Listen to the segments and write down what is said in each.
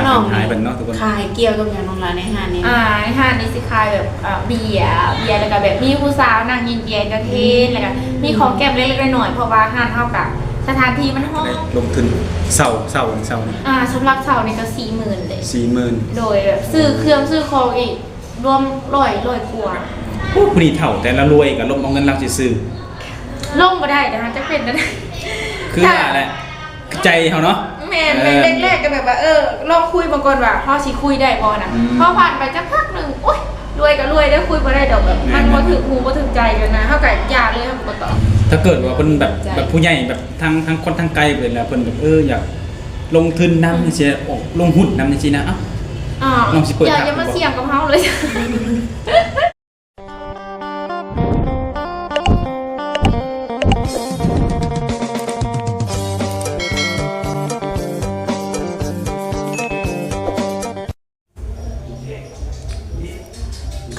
ນ້ອງຂາຍເພິ່ນເນາະທຸກຄົນ. ຂາຍກ່ຽວກັບຫຍັງນ້ອງຫຼ້າໃນຮ້ານນີ້? ອ່າ ໃນຮ້ານນີ້ຊິຂາຍແບບ ເອີ ເບຍ ເບຍ ແລ້ວກໍແບບມີຜູ້ສາວນັ່ງເຢັນໆ ເອັນເຕີເທນ ອືມ ແລ້ວກໍມີຂອງແກ້ມເລັກໆ ນ້ອຍໆ ເພາະວ່າຮ້ານເຮົາກໍສະຖານທີ່ມັນຮ້ອນ. ລົງທຶນເຊົ່າ ເຊົ່າ ເຊົ່ານີ້ ອ່າ ສຳລັບເຊົ່ານີ້ກໍສີ່ໝື່ນເດ້. ສີ່ໝື່ນ ໂດຍ ແບບຊື້ເຄື່ອງຊື້ຂອງອີກ ລວມຮ້ອຍ ຮ້ອຍກວ່າ. ໂອ້ ຜູ້ນີ້ເຖົ້າແຕ່ລະລວຍກໍລົມເອົາເງິນລາວຊື່ໆ. ລົມບໍ່ໄດ້ ແຕ່ຫາກຈະເປັນແນວໃດ ຄືວ່າແຫຼະ ໃຈເຮົາເນາະ. ແມ່ນ ເອີ ແມ່ນ ແລກໆ ກໍແບບວ່າ ເອີ ລອງຄຸຍເບິ່ງກ່ອນວ່າເຮົາຊິຄຸຍໄດ້ບໍ່ນະ. ອືມ ພໍຜ່ານໄປຈັກພັກໜຶ່ງ ໂອ້ຍ ລວຍກໍລວຍເດີ້ ຄຸຍບໍ່ໄດ້ດອກ ແບບ ແມ່ນ ມັນບໍ່ຖືກຫູບໍ່ຖືກໃຈກັນນະ ເຮົາກໍຢ່າເລີຍ ເຮົາກໍບໍ່ຕອບ. ຖ້າເກີດວ່າເພິ່ນແບບ ໃຈ ແບບຜູ້ໃຫຍ່ ແບບທາງ ທາງຄົນທາງໄກເພິ່ນ ແລ້ວເພິ່ນແບບ ເອີ ຢາກລົງທຶນນຳ ອືມ ຈັ່ງຊີ້ ອອກລົງຫຸ້ນນຳຈັ່ງຊີ້ນະ ເອົ້າ ອ່າ ນ້ອງຊິເປີດ ຢ່າ ຢ່າມາສ່ຽງກັບເຮົາເລີຍ.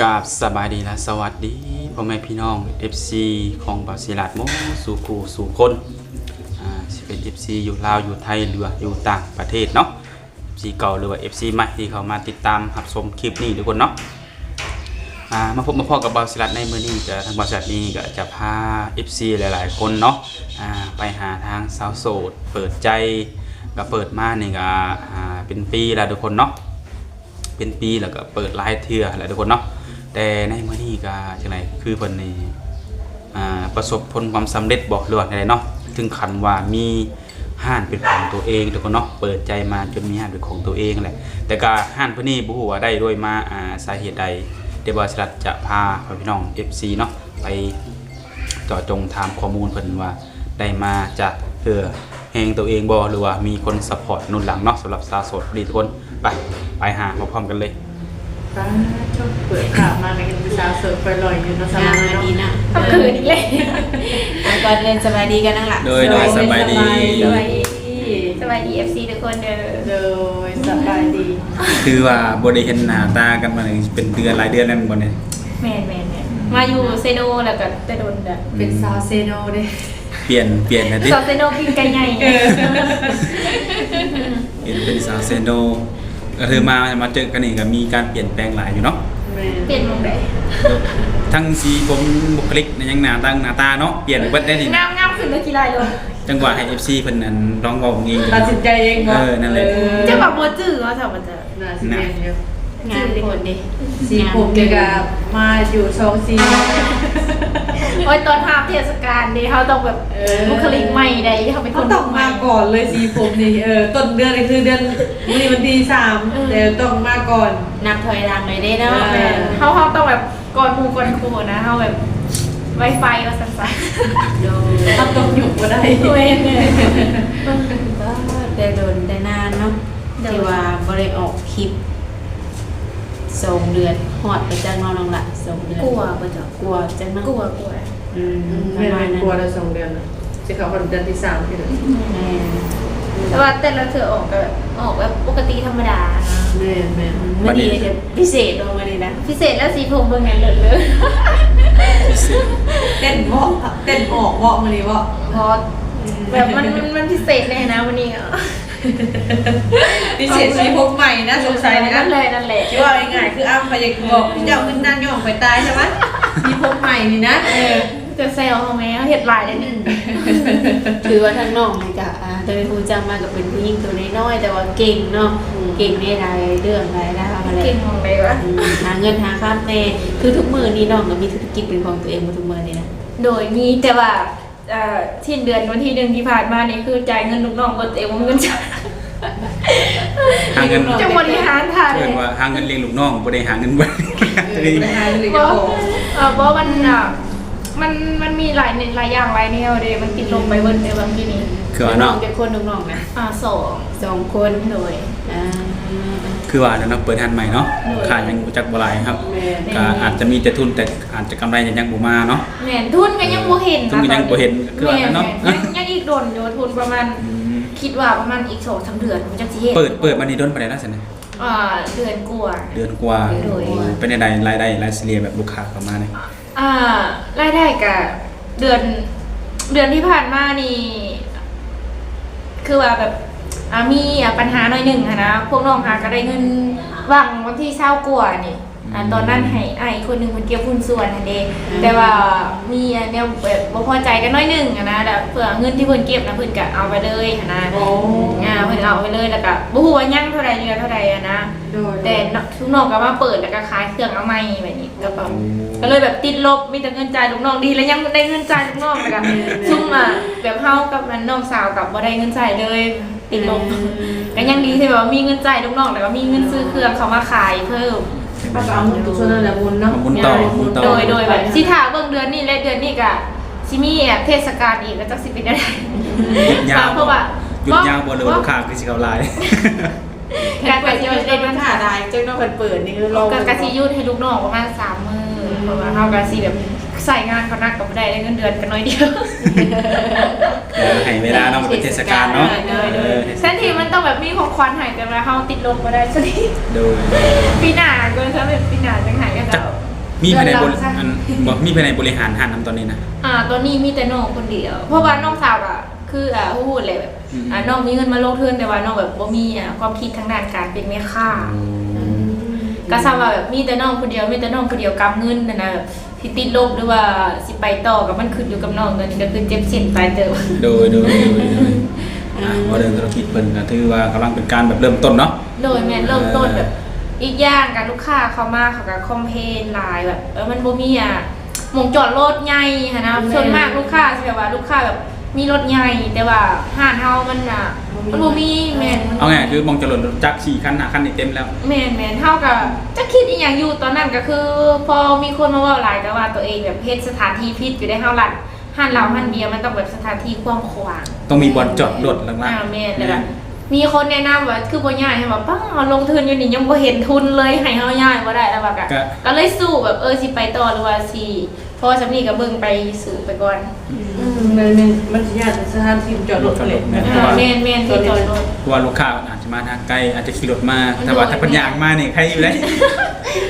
ກາບສະບາຍດີ ແລະ ສະຫວັດດີ ພໍ່ແມ່ພີ່ນ້ອງ ເອັຟຊີ ຂອງບ່າວສີລາດ ໝົດສູ່ຄູ່ສູ່ຄົນ ອ່າ ຊິເປັນ ເອັຟຊີ ຢູ່ລາວ ຢູ່ໄທ ຫຼືວ່າຢູ່ຕ່າງປະເທດເນາະ. ເອັຟຊີ ເກົ່າ ຫຼືວ່າ ເອັຟຊີ ໃໝ່ ທີ່ເຂົ້າມາຕິດຕາມຮັບຊົມຄລິບນີ້ທຸກຄົນເນາະ. ອ່າ ມາພົບມາພໍ້ກັບບ່າວສີລັດໃນມື້ນີ້ ກໍທາງບ່າວສີລັດນີ້ກໍຈະພາ ເອັຟຊີ ຫຼາຍໆຄົນເນາະ ອ່າ ໄປຫາທາງສາວໂສດເປີດໃຈ ກໍເປີດມານີ້ກໍ ອ່າ ເປັນປີແລ້ວທຸກຄົນເນາະ ເປັນປີແລ້ວ ກໍເປີດຫຼາຍເທື່ອແລ້ວທຸກຄົນເນາະ. ແຕ່ໃນມື້ນີ້ກໍຈັ່ງໃດ ຄືເພິ່ນນີ້ ອ່າ ປະສົບຜົນຄວາມສຳເລັດບໍ ຫຼືວ່າຈັ່ງໃດເນາະ ເຖິງຂັ້ນວ່າມີ ຮ້ານເປັນຂອງຕົວເອງທຸກຄົນເນາະ ເປີດໃຈມາຈົນມີຮ້ານເປັນຂອງຕົວເອງແຫຼະ. ແຕ່ກະຮ້ານເພິ່ນນີ້ບໍ່ຮູ້ວ່າໄດ້ດ້ວຍມາ ອ່າ ສາເຫດໃດ ແຕ່ວ່າສະລັດຈະພາພໍ່ແມ່ພີ່ນ້ອງ ເອັຟຊີ ເນາະ ໄປເຈາະຈົງຖາມຂໍ້ມູນເພິ່ນວ່າ ໄດ້ມາຈາກເຫື່ອແຮງຕົວເອງບໍ່ ຫຼືວ່າມີຄົນຊັບພອດໜູນຫຼັງເນາະ. ສຳລັບສາວໂສດຜູ້ນີ້ທຸກຄົນ ໄປ ໄປຫາພ້ອມໆກັນເລີຍ. ປາດໂທ້ ເປີດພາບມາກໍເຫັນຜູ້ສາວໂສດປ່ອຍລອຍຢູ່ເນາະ ສາວນ້ອຍເນາະ. ງາມດີນະ ເມື່ອຄືນນີ້ແຫຼະ. ອ່ະ ກ່ອນອື່ນສະບາຍດີກັນນາງຫຼ້າ. ໂດຍ ໂດຍ ສະບາຍດີ ສະບາຍດີ ສະບາຍດີ ເອັຟຊີ ທຸກຄົນເດີ. ໂດຍ ສະບາຍດີ. ຖືວ່າບໍ່ໄດ້ເຫັນໜ້າຕາກັນມາເປັນເດືອນ ຫຼາຍເດືອນແລ້ວແມ່ນບໍ່ນີ້? ແມ່ນໆໆ ມາຢູ່ເຊໂນແລ້ວກໍແຕ່ດົນແລ້ວ ເປັນສາວເຊໂນເດ້. ປ່ຽນ ປ່ຽນແລ້ວຕິ ສາວເຊໂນປີ້ງໄກ່ໃຫຍ່. ເອີ ເຫັນເປັນສາວເຊໂນ ກໍຖືມາ ມາເຈີກັນນີ້ກໍມີການປ່ຽນແປງຫຼາຍຢູ່ເນາະ. ແມ່ນ ປ່ຽນໝ່ອງໃດ? ທັງສີຜົມ ບຸກຄະລິກ ຫຍັງ ໜ້າຕັ້ງໜ້າຕາເນາະ ປ່ຽນໄປເບິດໄດ໋ນີ້. ງາມ ງາມຂຶ້ນເລີຍ ຂີ້ລ້າຍລົງ. ຈັ່ງວ່າໃຫ້ ເອັຟຊີ ເພິ່ນ ອັນ ລອງເວົ້າເອງ ຕັດສິນໃຈເອງບໍ່? ເອີ ນັ້ນແຫຼະ. ເອີ ເຈົ້າວ່າບໍ່ຈື່ວ່າ ຖ້າວ່າຈະ ໜ້າຊິແມ່ນຢູ່. ງາມທຸກຄົນເດ້ ສີຜົມນີ້ກໍມາຢູ່ສອງສີ່ ໂອ້ຍ ຕອນຮາບເທດສະການເດ້ ເຮົາຕ້ອງແບບ ເອີ ບຸກຄະລິກໃໝ່ໃດ໋ ເຮົາເປັນຄົນ ເຮົາຕ້ອງມາກ່ອນເລີຍ ສີຜົມນີ້. ເອີ ຕົ້ນເດືອນນີ້ຄືເດືອນ ມື້ນີ້ວັນທີສາມ ເອີ ແຕ່ຕ້ອງມາກ່ອນ ນັບຖອຍຫຼັງເລີຍເດ້ເນາະ. ເອີ ເຮົາ ເຮົາຕ້ອງແບບ ກ່ອນໝູ່ກ່ອນຄູ່ນະ ເຮົາແບບໄວໄຟວ່າຊັ້ນຊະ. ໂດຍ ເຮົາຕ້ອງຢຸດບໍ່ໄດ້. ແມ່ນໆ ແຕ່ດົນແຕ່ນານເນາະ ໂດຍ ທີ່ວ່າບໍ່ໄດ້ອອກຄລິບ ສອງເດືອນ ຮອດໄປຈັກເນາະນ້ອງຫຼ້າ ສອງເດືອນ ກວ່າບໍ່ເຈົ້າ? ກວ່າຈັກເນາະ ກວ່າ ກວ່າ. ອືມ ອືມ ແມ່ນໆ ກວ່າແລ້ວ ສອງເດືອນ ຊິເຂົ້າຮອດເດືອນທີສາມນີ້ແຫຼະ. ແມ່ນ ແຕ່ວ່າແຕ່ລະເທື່ອອອກກໍອອກແບບປົກກະຕິທຳມະດານະ. ແມ່ນໆ ມື້ນີ້ກໍພິເສດເນາະ ມື້ນີ້ນະ ພິເສດແລ້ວ ສີຜົມເບິ່ງແນ່ ເລີດເລີດ ພິເສດ. ເຕັ້ນເບາະ ເຕັ້ນອອກເບາະມື້ນີ້ເບາະ? ເພາະ ອືມ ແບບມັນ ມັນ ມັນພິເສດແນ່ນະມື້ນີ້. ພິເສດສີຜົມໃໝ່ນະ ສົງໄສນີ້ນະ. ນັ້ນແຫຼະ ນັ້ນແຫຼະ ຊິເວົ້າງ່າຍໆ ຄືອ້ຳ ຂ້ອຍຢາກບອກເຈົ້າ ຂຶ້ນນານຍ້ອງຂ້ອຍຕາຍຊະວະ ສີຜົມໃໝ່ນີ້ນະ. ເອີ ຈະແຊວເຮົາແມ້ ເຮົາເຮັດຫຼາຍໄດ໋ນີ້. ອືມ ຖືວ່າທາງນ້ອງນີ້ກະ ອ່າ ໂຕທີ່ຮູ້ຈັກມາກໍເປັນຜູ້ຍິງໂຕນ້ອຍໆ ແຕ່ວ່າເກັ່ງເນາະ. ອືມ ເກັ່ງໃນຫຼາຍເລື່ອງຫຼາຍລາວຫັ້ນແຫຼະ. ເກັ່ງໝ່ອງໃດວະ? ອືມ ຫາເງິນຫາຄຳແດ່. ຄືທຸກມື້ນີ້ນ້ອງກໍມີທຸລະກິດເປັນຂອງຕົວເອງບໍ່ ທຸກມື້ນີ້ນະ? ໂດຍ ມີ ແຕ່ວ່າ ເອີ ສິ້ນເດືອນວັນທີໜຶ່ງທີ່ຜ່ານມານີ້ ຄືຈ່າຍເງິນລູກນ້ອງເບິດ ເອງບໍ່ມີເງິນຈ່າຍ. ຫາເງິນ ຈະບໍລິຫານທ່ານ ເອີ້ນວ່າຫາເງິນລ້ຽງລູກນ້ອງ ບໍ່ໄດ້ຫາເງິນເບິດ. ເອີ ບໍ່ໄດ້ຫາເງິນເລີຍ. ບໍ່ ເອີ ບໍ່ ມັນ ອ່າ ມັນ ມັນມີຫຼາຍ ຫຼາຍຢ່າງຫຼາຍແນວເດ້ ມັນຕິດລົບໄປເບິດເດ້ບາງທີນີ້. ຄືວ່ານ້ອງຈັກຄົນ ນ້ອງໆນະ? ອ່າ ສອງ ສອງຄົນ. ໂດຍ ອ່າ ຄືວ່າແຫຼະເນາະ ເປີດຮ້ານໃໝ່ເນາະ. ໂດຍ ຄ່າຍັງບໍ່ຈັກບໍ່ຫຼາຍເນາະ. ແມ່ນ ກໍອາດຈະມີແຕ່ທຶນ ແຕ່ອາດຈະກຳໄລຍັງບໍ່ມາເນາະ. ແມ່ນ ທຶນກໍຍັງບໍ່ເຫັນ ເອີ ທຸນກໍຍັງບໍ່ເຫັນ ຄືວ່າແຫຼະເນາະ. ແມ່ນ ແມ່ນ ຍັງ ຍັງອີກດົນຢູ່ ທຸນປະມານ ອືມ ຄິດວ່າປະມານອີກສອງສາມເດືອນ ມັນຈັກຊິເຮັດ. ເປີດ ເປີດມານີ້ດົນປານໃດລະຊັ້ນນະ? ອ່າ ເດືອນກວ່າ. ເດືອນກວ່າ. ໂດຍ ໂດຍ ໂດຍ. ເປັນຈັ່ງໃດ ລາຍໄດ້ ລາຍສະເລ່ຍ ແບບລູກຄ້າເຂົ້າມານີ້? ອ່າ ລາຍໄດ້ກະເດືອນ ເດືອນທີ່ຜ່ານມານີ້ ຄືວ່າແບບ ອ່າ ມີ ອ່າ ປັນຫາໜ້ອຍໜຶ່ງຫັ້ນນະ. ພວກນ້ອງຫາກໍໄດ້ເງິນຫວ່າງວັນທີຊາວກວ່ານີ້ ອ່າ ອືມ ຕອນນັ້ນໃຫ້ອ້າຍອີກຄົນໜຶ່ງເພິ່ນເກັບຫຸ້ນສ່ວນຫັ້ນເດ້ ອືມ ແຕ່ວ່າມີ ອ່າ ແນວແບບບໍ່ພໍໃຈກັນໜ້ອຍໜຶ່ງຫັ້ນນະ ແລ້ວເພື່ອເງິນທີ່ເພິ່ນເກັບນະ ເພິ່ນກໍເອົາໄປເລີຍຫັ້ນນະ. ໂອ້ ອ່າ ເພິ່ນເອົາໄປເລີຍ ແລ້ວກໍບໍ່ຮູ້ວ່າຍັງເທົ່າໃດ ເຫຼືອເທົ່າໃດຫັ້ນນະ. ໂດຍ ແຕ່ ໂດຍ ເນາະ ທຸກນ້ອງກໍມາເປີດ ແລ້ວກໍຂາຍເຄື່ອງເອົາໃໝ່ແບບນີ້ ກໍ ອືມ ກໍເລີຍແບບຕິດລົບ ມີແຕ່ເງິນຈ່າຍລູກນ້ອງ ດີແລ້ວຍັງໄດ້ເງິນຈ່າຍລູກນ້ອງ ແລ້ວກໍ ແມ່ນໆ ຊຸມ ອ່າ ແບບເຮົາກັບ ອັນ ນ້ອງສາວກໍບໍ່ໄດ້ເງິນໃຊ້ເລີຍ ຕິດລົບ. ອືມ ກໍຍັງດີທີ່ແບບວ່າມີເງິນຈ່າຍລູກນ້ອງ ແລ້ວກໍມີເງິນຊື້ເຄື່ອງເຂົ້າມາຂາຍເພີ່ມ ແລ້ວກໍເອົາເງິນຕົວສ່ວນນັ້ນແຫຼະໝູນເນາະ ໝູນຕໍ່ ໝູນຕໍ່ ໂດຍ ໂດຍ ແບບຊິຖ້າເບິ່ງເດືອນນີ້ ແລະ ເດືອນນີ້ກໍຊິມີແບບເທດສະການອີກ ກໍຈັກຊິເປັນແນວໃດ ຢຸດຍາວ ເພາະວ່າ ຢຸດຍາວບໍ່ ຫຼືວ່າລູກຄ້າຄືຊິເຂົ້າຫຼາຍ? ກະ ກະຊິຢຸດໃຫ້ລູກຄ້າຫຼາຍ ຈັກໜ້ອຍເພິ່ນເປີດນີ້ ກໍ ກະຊິຢຸດໃຫ້ລູກນ້ອງປະມານສາມມື້ ເພາະວ່າເຮົາກະຊິແບບໃຊ້ງານເຂົາໜັກກໍບໍ່ໄດ້ ໄດ້ເງິນເດືອນກໍໜ້ອຍດຽວ. ເອີ ໃຫ້ເວລາເນາະ ມັນເປັນເທດສະການເນາະ. ໂດຍ ໂດຍ ເອີ ແທນທີ່ມັນຕ້ອງແບບມີຂອງຂວັນໃຫ້ ແຕ່ວ່າເຮົາຕິດລົບບໍ່ໄດ້ຊັ້ນ. ໂດຍ ໂດຍ ປີໜ້າກ່ອນ ຖ້າແບບປີໜ້າຈັ່ງໃຫ້ເຂົາເຈົ້າ. ມີໃຜໃນບໍລິ ອັນ ບໍ່ ມີໃຜໃນບໍລິຫານຮ້ານນຳຕອນນີ້ນະ? ອ່າ ຕອນນີ້ມີແຕ່ນ້ອງຄົນດຽວ ເພາະວ່ານ້ອງສາວກະ ຄື ອ່າ ຮູ້ແຫຼະ ແບບ ອືມ ອ່າ ນ້ອງມີເງິນມາລົງທຶນ ແຕ່ວ່ານ້ອງແບບບໍ່ມີ ອ່າ ຄວາມຄິດທາງດ້ານການເປັນແມ່ຄ້າ. ອືມ ກໍຊຳວ່າແບບມີແຕ່ນ້ອງຜູ້ດຽວ ມີແຕ່ນ້ອງຜູ້ດຽວກຳເງິນຫັ້ນນະ ແບບຊິຕິດລົບ ຫຼືວ່າຊິໄປຕໍ່ ກໍມັນຂຶ້ນຢູ່ກັບນ້ອງ ຕອນນີ້ກໍຄືເຈັບເສັ້ນຫຼາຍເຕີບ. ໂດຍ ໂດຍ ໂດຍ ໂດຍ ອ່າ ອືມ ເວົ້າເລື່ອງທຸລະກິດເພິ່ນກໍຖືວ່າກຳລັງເປັນການແບບເລີ່ມຕົ້ນເນາະ. ໂດຍ ແມ່ນ ເລີ່ມຕົ້ນແບບ ອີກຢ່າງກະລູກຄ້າເຂົ້າມາເຂົາກໍຄອມເພນຫຼາຍ ແບບ ເອີ ມັນບໍ່ມີ ອ່າ ໝ່ອງຈອດລົດໃຫຍ່ຫັ້ນນະ. ແມ່ນ ສ່ວນມາກລູກຄ້າຊິແບບວ່າລູກຄ້າແບບມີລົດໃຫຍ່ ແຕ່ວ່າຮ້ານເຮົາມັນ ອ່າ ມັນບໍ່ມີ. ມັນບໍ່ມີ ແມ່ນ ເອົາງ່າຍຄືໝ່ອງຈອດລົດ ລົດຈັກສີ່ຄັນຫ້າຄັນນີ້ເຕັມແລ້ວ. ແມ່ນໆ ເຮົາກໍຈັກຄິດອີ່ຫຍັງຢູ່ຕອນນັ້ນ ກໍຄືພໍມີຄົນມາເວົ້າຫຼາຍ ແຕ່ວ່າຕົວເອງແບບເຮັດສະຖານທີ່ຜິດຢູ່ເດ້. ເຮົາລັດຮ້ານເຫຼົ້າຮ້ານເບຍ ມັນຕ້ອງແບບສະຖານທີ່ກວ້າງຂວາງ ຕ້ອງມີບ່ອນຈອດລົດຫຼັກໆ. ອ່າ ແມ່ນ ແລ້ວກໍ ແມ່ນ ມີຄົນແນະນຳວ່າຄືບໍ່ຍ້າຍ ເຮົາວ່າ ປ້າ ເຮົາລົງທຶນຢູ່ນີ້ຍັງບໍ່ເຫັນທຶນເລີຍ ໃຫ້ເຮົາຍ້າຍບໍ່ໄດ້ ແລ້ວວ່າກໍ ກໍ ກໍເລີຍສູ້ແບບ ເອີ ຊິໄປຕໍ່ ຫຼືວ່າຊິພໍສ່ຳນີ້ກໍເບິ່ງໄປ ສູ້ໄປກ່ອນ. ອືມ ອືມ ແມ່ນໆ ມັນຊິຍາກສະຖານທີ່ຈອດລົດແຫຼະ. ແມ່ນ ອ່າ ແມ່ນໆ ທີ່ຈອດລົດ ເພາະວ່າລູກຄ້າອາດຈະມາທາງໄກ ອາດຈະຂີ່ລົດມາ ແຕ່ວ່າຖ້າເພິ່ນຍ່າງມານີ້ໃຄຢູ່ເດ້.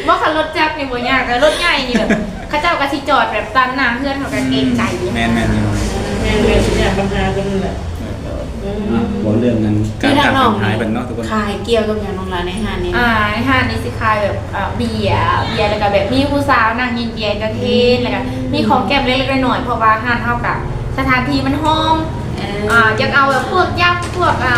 ບໍ່ ຄັນລົດຈັກນີ້ບໍ່ຍາກ ແຕ່ລົດໃຫຍ່ນີ້ແບບ ເຂົາເຈົ້າກໍຊິຈອດແບບຕັນໜ້າເຮືອນ ເຮົາກໍເກງໃຈ. ແມ່ນໆ ຢູ່ ແມ່ນໆ ຊິຍາກບັນຫາຕົງນັ້ນແຫຼະ. ອ່ະ ເວົ້າເລື່ອງນັ້ນ ການຄ້າຂາຍເພິ່ນເນາະທຸກຄົນ. ຂາຍກ່ຽວກັບຫຍັງນ້ອງຫຼ້າໃນຮ້ານນີ້? ອ່າ ໃນຮ້ານນີ້ຊິຂາຍແບບ ອ່າ ເບຍ ເບຍ ແລ້ວກໍແບບມີຜູ້ສາວນັ່ງກິນເບຍ ເອັນເຕີເທນ ອືມ ແລ້ວກໍມີຂອງແກ້ມເລັກໆນ້ອຍໆ ເພາະວ່າຮ້ານເຮົາກໍສະຖານທີ່ມັນຫ້ອມ. ເອີ ອ່າ ຢາກເອົາແບບພວກຢຳ ພວກ ອ່າ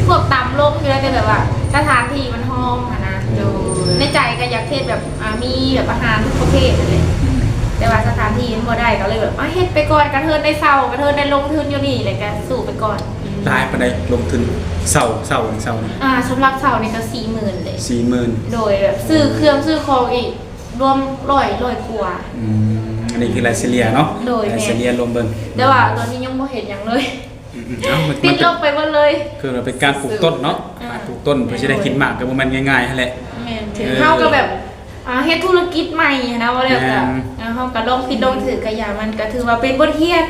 ພວກຕຳລົງຢູ່ແລ້ວ ແຕ່ແບບວ່າສະຖານທີ່ມັນຫ້ອມຫັ້ນນະ. ໂດຍ ໃນໃຈກໍຢາກເຮັດແບບ ອ່າ ມີແບບອາຫານທຸກປະເພດຫັ້ນແຫຼະ ອືມ ແຕ່ວ່າສະຖານທີ່ມັນບໍ່ໄດ້ ກໍເລີຍແບບ ອ່າ ເຮັດໄປກ່ອນ ກະເທີນໄດ້ເຊົ່າ ກະເທີນໄດ້ລົງທຶນຢູ່ນີ້ ແລ້ວກະສູ້ໄປກ່ອນ. ອືມ ຫຼາຍປານໃດລົງທຶນ ເຊົ່າ ເຊົ່າ ເຊົ່ານີ້? ອ່າ ສຳລັບເຊົ່ານີ້ກໍສີ່ໝື່ນເດ້. ສີ່ໝື່ນ ໂດຍ ແບບຊື້ເຄື່ອງ ອືມ ຊື້ຂອງອີກ ລວມຮ້ອຍ ຮ້ອຍກວ່າ. ອືມ ອັນນີ້ຄືລາຍສະເລ່ຍເນາະ. ໂດຍ ລາຍສະເລ່ຍລວມເບິ່ງ ແມ່ນ ແຕ່ວ່າຕອນນີ້ຍັງບໍ່ເຫັນຫຍັງເລີຍ. ອືມໆ ເອົ້າ ມັນ ຕິດລົບໄປເບິດເລີຍ. ຄືວ່າເປັນການປູກຕົ້ນເນາະ ອ່າ ການປູກຕົ້ນເພື່ອຊິໄດ້ກິນໝາກກໍບໍ່ແມ່ນງ່າຍໆຫັ້ນແຫຼະ. ແມ່ນ ເອີ ເຮົາກໍແບບ ອ່າ ເຮັດທຸລະກິດໃໝ່ຫັ້ນນະ ວ່າແລ້ວກໍ ແມ່ນ ເຮົາກໍລອງຜິດລອງຖືກ ກໍຢ່າ ມັນກໍຖືວ່າເປັນບົດຮຽນ.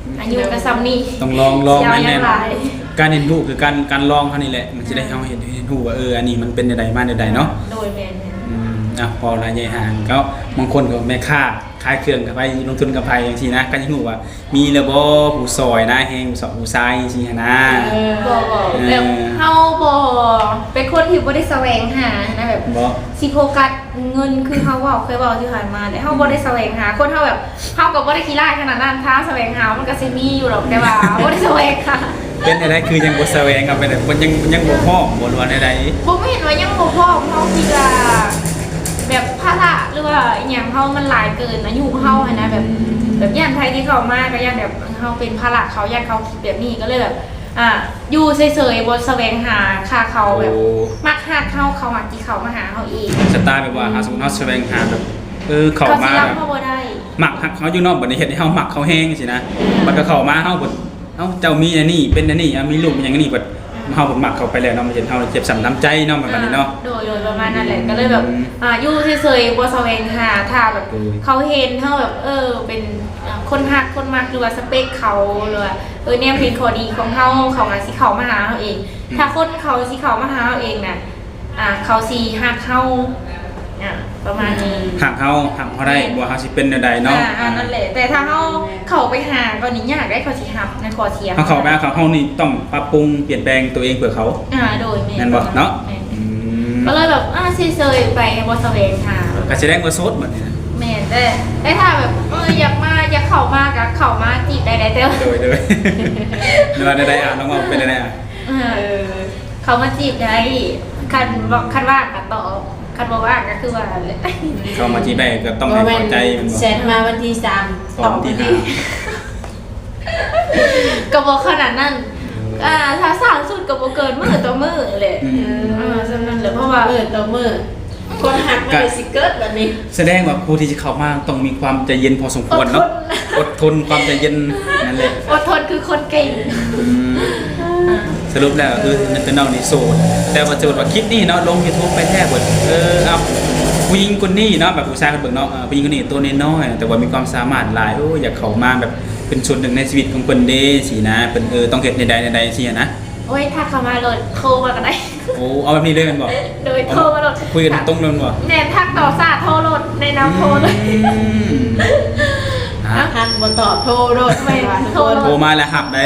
ອືມ ອາຍຸກໍສ່ຳນີ້ ຕ້ອງລອງ ລອງ ຊິເອົາຫຍັງຫຼາຍ. ແມ່ນໆ ການຮຽນຮູ້ຄືການ ການລອງເຮົານີ້ແຫຼະ ມັນຊິໄດ້ ແມ່ນ ເຮົາເຮັດ ເຮັດຮູ້ວ່າ ເອີ ອັນນີ້ມັນເປັນແນວໃດມາແນວໃດເນາະ. ໂດຍ ແມ່ນໆ. ອືມ ອ່ະ ເວົ້າລາຍໃຫຍ່ຫາງເຂົາ ບາງຄົນກໍແມ່ຄ້າ ຂາຍເຄື່ອງກັບໃຜ ລົງທຶນກັບໃຜ ຈັ່ງຊີ້ນະ ກໍຢາກຮູ້ວ່າມີແລ້ວບໍ່ ຜູ້ຊ່ອຍນາແຮງ ຜູ້ຊ- ຜູ້ຊາຍຈັ່ງຊີ້ຫັ້ນນະ? ເອີ ບໍ່ ບໍ່ ເອີ ແບບເຮົາບໍ່ ເປັນຄົນທີ່ບໍ່ໄດ້ສະແຫວງຫານະ ແບບ ບໍ່ ຊິໂຟກັສເງິນ ຄືເຮົາເວົ້າ ເຄີຍເວົ້າທີ່ຜ່ານມາແຫຼະ ເຮົາບໍ່ໄດ້ສະແຫວງຫາ ຄົນເຮົາແບບ ເຮົາກໍບໍ່ໄດ້ຂີ້ລ້າຍຂະໜາດນັ້ນ ຖ້າສະແຫວງຫາມັນກໍຊິມີຢູ່ດອກ ແຕ່ວ່າບໍ່ໄດ້ສະແຫວງຫາ. ເປັນຈັ່ງໃດ ຄືຍັງບໍ່ສະແຫວງ ເອົາໄປແບບ ມັນຍັງ ຍັງບໍ່ພ້ອມບໍ່ ຫຼືວ່າແນວໃດ? ບໍ່ແມ່ນວ່າຍັງບໍ່ພ້ອມ ເຮົາຄິດວ່າແບບພາລະ ຫຼືວ່າອີ່ຫຍັງເຮົາມັນຫຼາຍເກີນອາຍຸເຮົາຫັ້ນນະ ແບບ ອືມ ແບບຢ້ານໃຜທີ່ເຂົ້າມາກໍຢ້ານແບບເຮົາເປັນພາລະເຂົາ ຢ້ານເຂົາຄິດແບບນີ້ ກໍເລີຍແບບ ອ່າ ຢູ່ເສີຍໆ ບໍ່ສະແຫວງຫາ ຖ້າເຂົາແບບ ໂອ້ ມັກຮັກເຮົາ ເຂົາມັກຊິເຂົ້າມາຫາເຮົາເອງ. ສະໄຕລ໌ແບບວ່າ ອືມ ຖ້າສົມມຸດເຮົາສະແຫວງຫາແບບ ເອີ ເຂົ້າມາ ເຂົາຊິຮັບເຮົາບໍ່ໄດ້ ມັກຮັກເຮົາຢູ່ເນາະ ບັດນີ້ເຮັດໃຫ້ເຮົາມັກເຂົາແຮງຊີ້ນະ. ອືມ ບັດກໍເຂົ້າມາເຮົາ ເຮົາ ເຈົ້າມີອັນນີ້ ເປັນອັນນີ້ ອ່າ ມີລູກມີຫຍັງອັນນີ້ ບັດ ອືມ ເຮົາບັດມັກເຂົາໄປແລ້ວເນາະ ມັນເຮັດໃຫ້ເຮົາເຈັບຊ້ຳນ້ຳໃຈເນາະ ແບບນີ້ເນາະ. ອ່າ ໂດຍ ໂດຍ ປະມານນັ້ນແຫຼະ ອືມ ກໍເລີຍແບບ ອ່າ ຢູ່ເສີຍໆ ບໍ່ສະແຫວງຫາ ຖ້າແບບ ໂດຍ ເຂົາເຫັນເຮົາແບບ ເອີ ເປັນ ອ່າ ຄົນຮັກ ຄົນມັກ ຫຼືວ່າສະເປັກເຂົາ ຫຼືວ່າ ເອີ ແນມເຫັນຂໍ້ດີຂອງເຮົາ ເຂົາກໍຊິເຂົ້າມາຫາເຮົາເອງ. ອືມ ຖ້າຄົນເຂົາຊິເຂົ້າມາຫາເຮົາເອງນະ ອ່າ ເຂົາຊິຮັກເຮົາ ອ່າ ປະມານນີ້ ຮັກເຮົາ ຮັກເຮົາໄດ້ ແມ່ນ ບໍ່ວ່າເຮົາຊິເປັນແນວໃດເນາະ ອ່າ ອ່າ ອັນນັ້ນແຫຼະ ແຕ່ຖ້າເຮົາເຂົ້າໄປຫາກໍນີ້ຍາກເດ້ ເຂົາຊິຮັບໃນຂໍ້ເສຍ ເຮົາເຂົ້າໄປຫາເຂົາ ເຮົານີ້ຕ້ອງປັບປຸງປ່ຽນແປງຕົວເອງເພື່ອເຂົາ ອ່າ ໂດຍ ແມ່ນ ແມ່ນບໍ່ເນາະ ແມ່ນ ອືມ ກໍເລີຍແບບ ອ່າ ເຊີຍໆ ໄປ ບໍ່ສະແຫວງຫາ ກໍສະແດງວ່າໂສດບັດນີ້ນະ ແມ່ນ ແຕ່ ແຕ່ຖ້າແບບ ເອີ ຢາກມາ ຢາກເຂົ້າມາກໍເຂົ້າມາຈີບໄດ້ ແຕ່ ໂດຍ ໂດຍ ແນວໃດ ອ່າ ນ້ອງເວົ້າເປັນແນວໃດ ອ່າ ເອີ ເຂົ້າມາຈີບໄດ້ ຄັນ ຄັນວ່າງກໍຕອບ ຄັນບໍ່ວ່າງກໍຄືວ່ານັ້ນແຫຼະ ເຂົ້າມາຈີບໄດ້ກໍຕ້ອງໃຫ້ເຂົ້າໃຈ ບໍ່ແມ່ນ ແມ່ນບໍ່ ແຊັດມາວັນທີສາມ ຕອບວັນທີຫ້າ ກໍບໍ່ຂະໜາດນັ້ນ ອ່າ ຖ້າຊ້າສຸດກໍບໍ່ເກີນມື້ຕໍ່ມື້ແຫຼະ ອືມ ເອີ ສ່ຳນັ້ນແຫຼະ ເພາະວ່າມື້ຕໍ່ມື້ ຄວາມຮັກມັນກໍຊິເກີດແບບນີ້ ສະແດງວ່າຜູ້ທີ່ຈະເຂົ້າມາຕ້ອງມີຄວາມໃຈເຢັນພໍສົມຄວນເນາະ ອົດທົນ ຄວາມໃຈເຢັນ ນັ້ນແຫຼະ ອົດທົນຄືຄົນເກັ່ງ ອືມ ສະຫຼຸບແລ້ວກໍຄື ຄືນ້ອງນີ້ໂສດ ແຕ່ວ່າສົມມຸດວ່າຄລິບນີ້ເນາະ ລົງຢູທູບໄປແທ້ເບິດ ເອີ ເອົາ ຜູ້ຍິງຄົນນີ້ເນາະ ແບບຜູ້ຊາຍເພິ່ນເບິ່ງເນາະ ເອີ ຜູ້ຍິງຄົນນີ້ໂຕນ້ອຍໆ ແຕ່ວ່າມີຄວາມສາມາດຫຼາຍ ໂອ້ ຢາກເຂົ້າມາແບບເປັນສ່ວນໜຶ່ງໃນຊີວິດຂອງເພິ່ນເດ ຊີ້ນະ ເພິ່ນ ເອີ ຕ້ອງເຮັດແນວໃດ ແນວໃດ ຊີ້ນະ ໂອ້ຍ ທັກເຂົ້າມາໂລດ ໂທມາກໍໄດ້ ໂອ້ ເອົາແບບນີ້ເລີຍແມ່ນບໍ່? ໂດຍ ໂທມາໂລດ ຄຸຍກັນຕົງໆ ເລີຍແມ່ນບໍ່? ແມ່ນ ທັກຕອບຊ້າໂທໂລດ ໃນນາມໂທເລີຍ ອືມ ຮະ ທັກບໍ່ຕອບໂທໂລດ ແມ່ນ ໂທໂລດ ໂທມາແລ້ວຮັບໄດ໋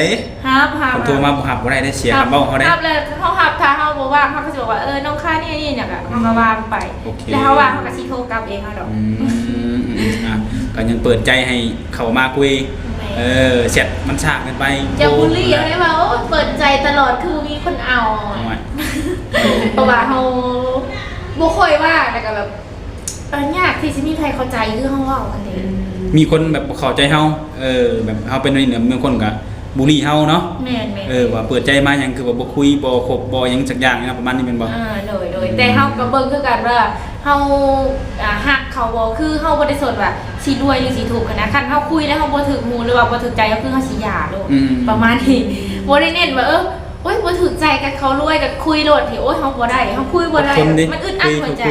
ຮັບ ຮັບ ຄັນໂທມາບໍ່ຮັບບໍ່ໄດ້ເດ້ ເສຍຄຳເວົ້າເຮົາເດ້ ຮັບແລ້ວເຮົາຮັບ ຖ້າເຮົາບໍ່ວ່າງເຮົາກໍຊິບອກວ່າ ເອີ ນ້ອງຄານີ້ ອັນນີ້ ແລ້ວກໍເຮົາກໍວ່າງໄປ ໂອເຄ ແລ້ວເຮົາວ່າງເຮົາກໍຊິໂທກັບເອງເຮົາດອກ ອືມ ອ່ະ ກໍຍັງເປີດໃຈໃຫ້ເຂົ້າມາຄຸຍ ແມ່ນ ເອີ ແຊັດມັນຊ້າເກີນໄປ ຢ່າບູລລີເຮົາໄດ້ວ່າ ໂອ້ ເປີດໃຈຕະຫຼອດຄືບໍ່ມີຄົນເອົາ ໂອ້ຍ ເພາະວ່າເຮົາບໍ່ຄ່ອຍວ່າງ ແລ້ວກໍແບບ ເອີ ຍາກທີ່ຊິມີໃຜເຂົ້າໃຈຄືເຮົາເວົ້າຫັ້ນເດ້ ອືມ ມີຄົນແບບບໍ່ເຂົ້າໃຈເຮົາ ເອີ ແບບເຮົາເປັນແນວນີ້ ບາງຄົນກໍບູລລີເຮົາເນາະ ແມ່ນໆ ເອີ ວ່າເປີດໃຈມາຫຍັງ ຄືວ່າບໍ່ຄຸຍ ບໍ່ຄົບ ບໍ່ຫຍັງຈັກຢ່າງເນາະ ປະມານນີ້ແມ່ນບໍ່? ອ່າ ໂດຍໆ ອືມ ແຕ່ເຮົາກໍເບິ່ງຄືກັນວ່າ ເຮົາ ອ່າ ຮັກເຂົາບໍ່ ຄືເຮົາບໍ່ໄດ້ສົນວ່າຊິລວຍຫຼືຊິທຸກຫັ້ນນະ ຄັນເຮົາຄຸຍແລ້ວເຮົາບໍ່ຖືກຫູ ຫຼືວ່າບໍ່ຖືກໃຈ ກໍຄືເຮົາຊິຢ່າໂລດ ອືມ ປະມານນີ້ ບໍ່ໄດ້ເນັ້ນວ່າ ເອີ ໂອ້ຍ ບໍ່ຖືກໃຈກັບເຂົາລວຍ ກໍຄຸຍໂລດ ໂອ້ຍ ເຮົາບໍ່ໄດ້ ເຮົາຄຸຍບໍ່ໄດ້ ມັນອຶດອັດຫົວໃຈ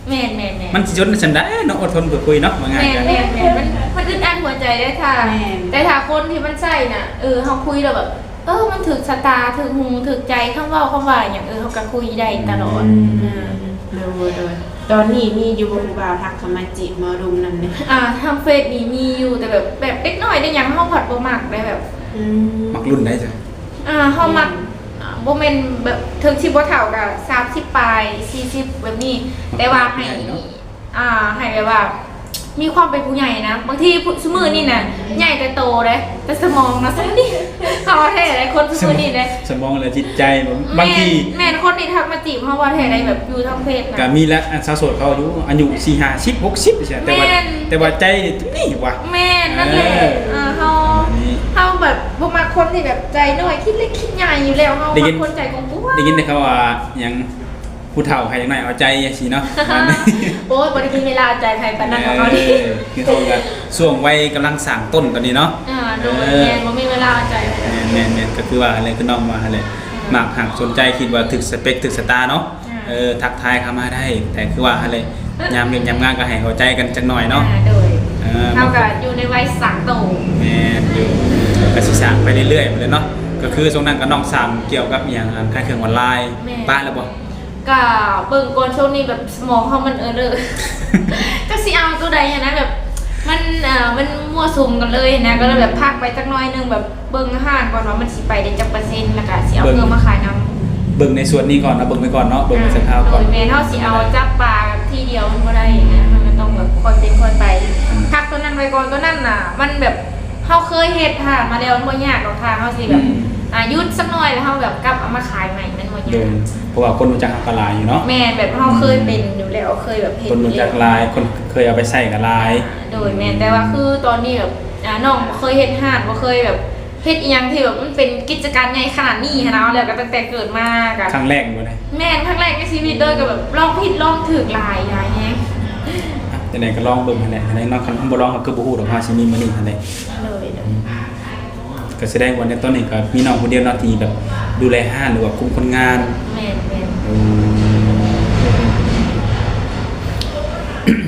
ແມ່ນໆໆ ມັນຊິຈົນຊັ້ນໃດເນາະ ອົດທົນເພື່ອຄຸຍເນາະ ວ່າງ່າຍ ແມ່ນໆໆ ມັນ ມັນອຶດອັດຫົວໃຈເດ້ ຖ້າ ແມ່ນ ແຕ່ຖ້າຄົນທີ່ມັນໃສ່ນະ ເອີ ເຮົາຄຸຍແລ້ວແບບ ເອີ ມັນຖືກຊະຕາ ຖືກຫູ ຖືກໃຈ ຄຳເວົ້າ ຄຳວ່າຫຍັງ ເອີ ເຮົາກໍຄຸຍໄດ້ຕະຫຼອດ ອືມ ເອີ ໂດຍໆ ຕອນນີ້ມີຢູ່ບໍ່ ຜູ້ບ່າວທັກເຂົ້າມາຈີບ ມາລົມນຳນີ້? ອ່າ ທາງເຟສນີ້ມີຢູ່ ແຕ່ແບບ ແບບເດັກນ້ອຍເດັກຫຍັງ ເຮົາພັດບໍ່ມັກເດ້ ແບບ ອືມ ມັກລຸ້ນໃດຊະ? ອ່າ ເຮົາມັກ ອ່າ ບໍ່ແມ່ນແບບ ເຖິງຊິບໍ່ເຖົ້າກໍສາມສິບປາຍ ສີ່ສິບ ແບບນີ້ ແຕ່ວ່າໃຫ້ ອ່າ ໃຫ້ແບບວ່າມີຄວາມເປັນຜູ້ໃຫຍ່ນະ ບາງທີ ຊຸມື້ນີ້ນະ ໃຫຍ່ແຕ່ໂຕເດ້ ແຕ່ສະໝອງນະ ຊຸມື້ນີ້ ເຮົາວ່າແທ້ໃດ໋ ຄົນຊຸມື້ນີ້ເດ້ ສະໝອງ ແລະ ຈິດໃຈ ບາງທີ ແມ່ນ ແມ່ນ ຄົນທີ່ທັກມາຈີບເຮົາວ່າແທ້ໃດ໋ ແບບຢູ່ທາງເຟສນະ ກໍມີແຫຼະ ອັນສາວໂສດເຂົາຢູ່ ອາຍຸສີ່ ຫ້າ ສິບ ຫົກສິບ ຈັ່ງຊີ້ ແຕ່ວ່າ ແມ່ນ ແຕ່ວ່າໃຈນີ້ ນີ້ຫວາ ແມ່ນ ນັ້ນແຫຼະ ເອີ ເອີ ເຮົາ ເຮົາແບບບໍ່ມັກຄົນທີ່ແບບໃຈນ້ອຍ ຄິດເລັກຄິດໃຫຍ່ຢູ່ແລ້ວ ເຮົາ ໄດ້ຍິນ ມັກຄົນໃຈກວ້າງໆ ໄດ້ຍິນແຕ່ເຂົາວ່າຫຍັງ ຜູ້ເຖົ້າໃຫ້ເດັກນ້ອຍເອົາໃຈຈັ່ງຊີ້ເນາະ ປະມານນີ້ ໂອ້ຍ ບໍ່ໄດ້ມີເວລາເອົາໃຈໃຜປານນັ້ນດອກເຮົານີ້ ເອີ ຄືເຮົາກໍຊ່ວງໄວກຳລັງສ້າງຕົ້ນຕອນນີ້ເນາະ ອ່າ ໂດຍ ເອີ ແມ່ນ ບໍ່ມີເວລາເອົາໃຈໃຜ ແມ່ນໆໆ ກໍຄືວ່າຫັ້ນແຫຼະ ຄືນ້ອງວ່າຫັ້ນແຫຼະ ອ່າ ມັກຮັກສົນໃຈ ຄິດວ່າຖືກສະເປັກຖືກຊະຕາເນາະ ອ່າ ເອີ ທັກທາຍເຂົ້າມາໄດ້ ແຕ່ຄືວ່າຫັ້ນແຫຼະ ຍາມວຽກຍາມງານກໍໃຫ້ເຂົ້າໃຈກັນຈັກໜ່ອຍເນາະ ອ່າ ໂດຍ ເອີ ເຮົາກໍຢູ່ໃນໄວສ້າງໂຕ ແມ່ນຢູ່ ກໍຊິສ້າງໄປເລື້ອຍໆ ພຸ້ນແຫຼະເນາະ ກໍຄືຊ່ວງນັ້ນກໍນ້ອງສ້າງກ່ຽວກັບອີ່ຫຍັງ ອັນຂາຍເຄື່ອງອອນລາຍ ແມ່ນ ປະແລ້ວບໍ່? ກະເບິ່ງກ່ອນ ຊ່ວງນີ້ແບບສະໝອງເຮົາມັນເອີເລີ ຈັກຊິເອົາໂຕໃດຫັ້ນນະ ແບບມັນ ເອີ ມັນມົ້ວສຸມກັນເລີຍຫັ້ນນະ ກໍເລີຍແບບພັກໄປຈັກໜ້ອຍໜຶ່ງ ແບບເບິ່ງຮ້ານກ່ອນວ່າມັນຊິໄປໄດ້ຈັກເປີເຊັນ ແລ້ວກະຊິເອົາເຄື່ອງມາຂາຍນຳ ເບິ່ງໃນສ່ວນນີ້ກ່ອນເນາະ ເບິ່ງໄວ້ກ່ອນເນາະ ເບິ່ງໄປສັກຄາວກ່ອນ ໂດຍແມ່ນ ເຮົາຊິເອົາຈັບປາທີດຽວມັນບໍ່ໄດ້ຫັ້ນນະ ມັນຕ້ອງແບບຄ່ອຍເປັນຄ່ອຍໄປ ພັກໂຕນັ້ນໄວ້ກ່ອນ ໂຕນັ້ນນະ ມັນແບບ ເຮົາເຄີຍເຮັດ ຖ້າມາແລ້ວມັນບໍ່ຍາກດອກ ຖ້າເຮົາຊິແບບ ອືມ ອ່າ ຢຸດສັກໜ້ອຍ ແລ້ວເຮົາແບບກັບເອົາມາຂາຍໃໝ່ ມັນບໍ່ຍາກ ໂດຍ ເພາະວ່າຄົນຮູ້ຈັກເຮົາກໍຫຼາຍຢູ່ເນາະ ແມ່ນ ແບບເຮົາເຄີຍເປັນຢູ່ແລ້ວ ເຄີຍແບບເຮັດ ຄົນຮູ້ຈັກຫຼາຍ ຄົນເຄີຍເອົາໄປໃຊ້ກໍຫຼາຍ ໂດຍ ແມ່ນ ອືມ ແຕ່ວ່າຄືຕອນນີ້ແບບ ອ່າ ນ້ອງບໍ່ເຄີຍເຮັດຮ້ານ ບໍ່ເຄີຍແບບເຮັດອີ່ຫຍັງທີ່ແບບມັນເປັນກິດຈະການໃຫຍ່ຂະໜາດນີ້ຫັ້ນນະ ແລ້ວກໍຕັ້ງແຕ່ເກີດມາກໍຄັ້ງແລກບໍ່ໄດ້ ແມ່ນ ຄັ້ງແລກໃນຊີວິດເລີຍ ກໍແບບລອງຜິດລອງຖືກຫຼາຍ ຫຼາຍແຮງ ຈັ່ງໃດກໍລອງເບິ່ງຫັ້ນແຫຼະ ອັນໃດເນາະ ຄັນບໍ່ລອງກໍຄືບໍ່ຮູ້ດອກ ເຮົາຊິມີມື້ນີ້ຫັ້ນແຫຼະ ໂດຍ ໂດຍ ອືມ ກໍສະແດງວ່າໃນຕອນນີ້ກໍມີນ້ອງຜູ້ດຽວເນາະ ທີ່ແບບດູແລຮ້ານ ຫຼືວ່າຄຸມຄົນງານ ແມ່ນໆ ອືມ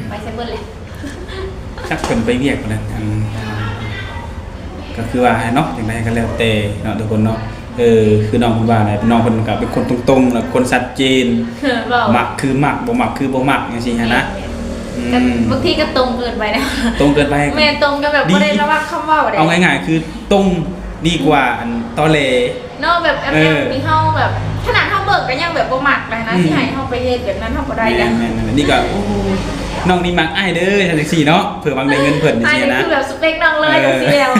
ໄປໃສເບິດແຫຼະ ຈັກເພິ່ນໄປວຽກພຸ້ນແຫຼະ ອັນ ກໍຄືວ່າຫັ້ນເນາະ ຈັ່ງໃດກໍແລ້ວແຕ່ເນາະ ທຸກຄົນເນາະ ເອີ ຄືນ້ອງເພິ່ນວ່າແຫຼະ ນ້ອງເພິ່ນກໍເປັນຄົນຕົງໆ ແລ້ວຄົນຊັດເຈນ ເອີ ເວົ້າ ມັກຄືມັກ ບໍ່ມັກຄືບໍ່ມັກ ຈັ່ງຊີ້ຫັ້ນນະ. ແມ່ນໆ ອືມ ກໍບາງທີກໍຕົງເກີນໄປນະ. ຕົງເກີນໄປ. ແມ່ນ ຕົງກໍແບບບໍ່ໄດ້ລະວັງຄຳເວົ້າເດ້. ເອົາງ່າຍໆ ຄືຕົງດີກວ່າ ອືມ ອັນຕອແຫຼເນາະ. ແບບ ເອີ ອັນນີ້ເຮົາແບບ ຂະໜາດເຮົາເບິ່ງກໍຍັງແບບບໍ່ມັກແລ້ວນະ. ອືມ ຊິໃຫ້ເຮົາໄປເຮັດແບບນັ້ນ ເຮົາບໍ່ໄດ້ນະ. ແມ່ນໆ ນີ້ກໍ ໂອ້ ນ້ອງນີ້ມັກອ້າຍເດີ ຈັ່ງຊີ້ເນາະ ເພື່ອຫວັງໄດ້ເງິນເພິ່ນ ຈັ່ງຊີ້ນະ. ອັນນີ້ຄືແບບສະເປັກນ້ອງເລີຍ ຈັ່ງຊີ້ແລ້ວ